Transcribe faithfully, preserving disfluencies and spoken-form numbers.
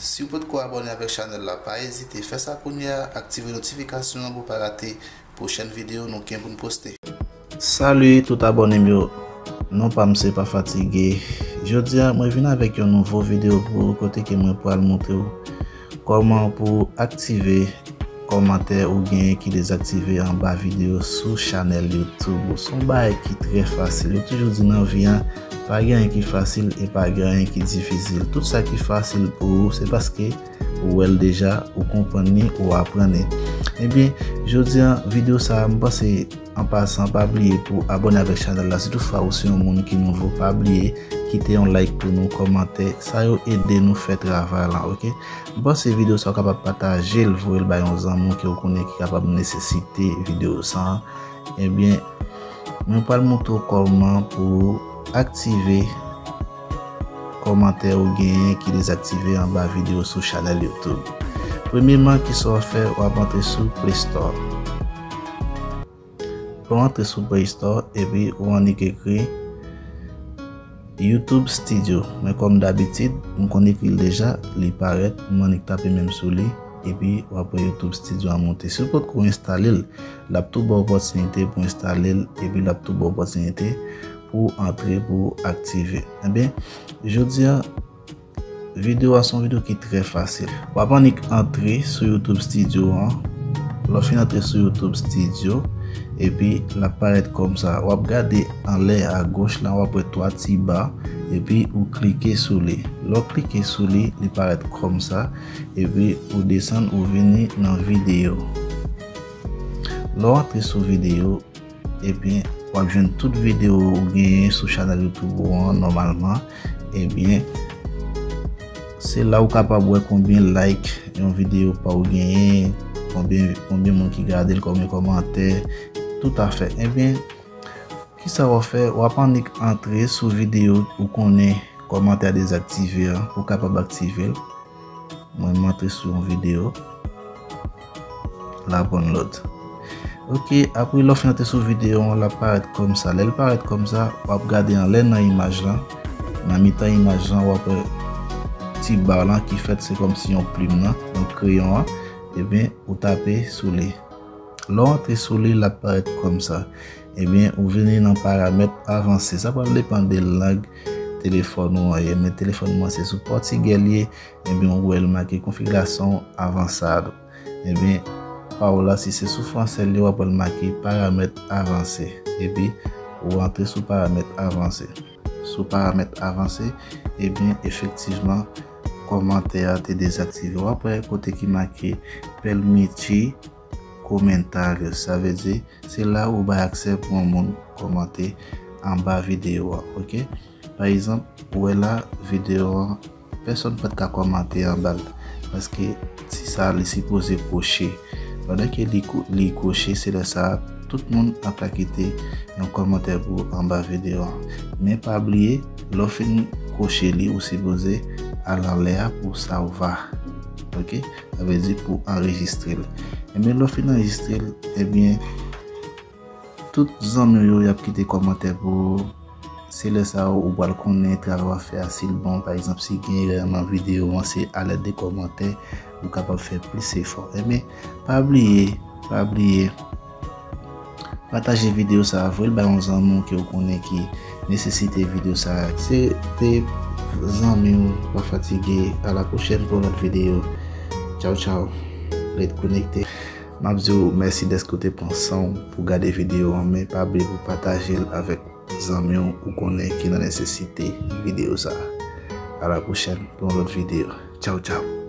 Si w potko abòne avèk chanèl la, pa ezite fè sa kounye a, aktive notifikasyon an pou w pa rate pwochèn videyo nou gen pou n poste. Salut tout abòne m yo, non pa m se Pa Fatige. Jodi a mwen vin avèk yon nouvo videyo pou ou kote ke mwen pral montre w kòman pou w aktive kòmantè ou genyen ki dezaktive anba videyo sou chanèl YouTube ou. Se yon bagay ki trè fasil. Yo toujou di nan vi a, pa gen anyen ki fasil e pa gen anyen ki difisil. Tout sa ki fasil pou ou, se paske ou wè l deja, ou konprann li, ou aprann li. Ebyen, jodi a, videyo sa a, m panse, an pasan, pa bliye pou abòne avèk chanèl la. Si toutfwa ou se yon moun ki nouvo, pa bliye kite yon like pou nou, kòmantè. Sa yo ede nou fè travay la, oke? M panse videyo sa a, ou kapab pataje l, voye l bay yon zanmi w ke w konnen ki kapab nesesite videyo sa a. Ebyen, mwen pral montre w kòman pou aktive kòmantè ou genyen ki dezaktive anba videyo sou chanèl YouTube. Premyèman, kisa w ap fè? W ap antre sou Play Store. Lè w antre sou Play Store, epi ou annik ekri YouTube Studio. Men kòm dabitid, m konn ekri l deja, li parèt, m annik tape menm sou li, epi w ap wè YouTube Studio a monte. Si w potko enstale l, l ap tou ba w opòtinite pou enstale l, epi l ap tou ba w opòtinite pou w antre, pou w aktive. Ebyen, jodi a, videyo a se yon videyo ki trè fasil. W ap annik antre sou YouTube Studio an. Lè w fin antre sou YouTube Studio, epi l ap parèt kòmsa. W ap gade anlè agoch la, w ap wè twa ti ba, epi ou klike sou li. Lè w klike sou li, li parèt kòmsa, epi ou desann, ou vini nan videyo. Lè w antre sou videyo, ebyen, w ap jwenn tout videyo ou genyen sou chanèl YouTube ou an nòmalman. Ebyen, se la ou kapab wè konbyen like yon videyo pa w genyen, konbyen, konbyen moun ki gade l, konbyen kòmantè, toutafè. Ebyen, kisa w ap fè? W ap annik antre sou videyo ou konnen kòmantè a dezaktive an pou w kapab aktive l. Mwen, m antre sou yon videyo. L ap download. Oke, apre lè w fin antre sou videyo an, l ap parèt kòmsa. Lè l parèt kòmsa, w ap gade anlè nan imaj lan. Nan mitan imaj lan, w ap wè ti ba lan ki fèt, se kòmsi yon plim nan, yon kreyon an. Ebyen, ou tape sou li. Lè w antre sou li, l ap parèt kòmsa. Ebyen, ou vini nan paramèt avanse. Sa pral depann de lang telefòn ou an ye. Men telefòn mwen se sou pòtigè l ye. Ebyen, ou wè l make configuração avançado. Ebyen, pa w la, si se sou fransè l ye, w ap wè l make paramèt avanse. Epi, ou antre sou paramèt avanse. Sou paramèt avanse, ebyen, efektivman, kòmantè a te dezaktive. W ap wè kote ki make permitir comentários. Sa vle di, se la ou bay aksè pou yon moun kòmante anba videyo a, oke? Pa egzanp, ou wè la, videyo an, pèsonn pa t ka kòmante anba l, paske ti sa a, li sipoze kwoche. Pandan ke li kwo-, li kwoche, se lè sa a, tout moun ap ka kite yon kòmantè pou anba videyo an. Men pa bliye, lè w fin kwoche li, ou sipoze al anlè a pou salvar. Oke? Sa vle di pou anrejistre l. Ebyen, lè w fin anrejistre l, ebyen, tout zanmi w yo, y ap kite kòmantè pou ou. Se lè sa a ou pral konnen travay w ap fè a si l bon. Pa egzanp, si gen erè nan videyo an, se alèd de kòmantè ou kapab fè plis efò. Ebyen, pa bliye, pa bliye pataje videyo sa a, voye l bay yon zanmi w ke w konnen ki nesesite videyo sa a. Se te zanmi w Pa Fatige. A la pwochèn pou yon lòt videyo. Tchaw, tchaw. Ret konekte. M ap di w mèsi dèske w te pran san w pou gade videyo an, men pa bliye pou pataje l avèk zanmi w ou konnen ki nan nesesite videyo sa a. A la pwochèn pou yon lòt videyo. Tchaw, tchaw.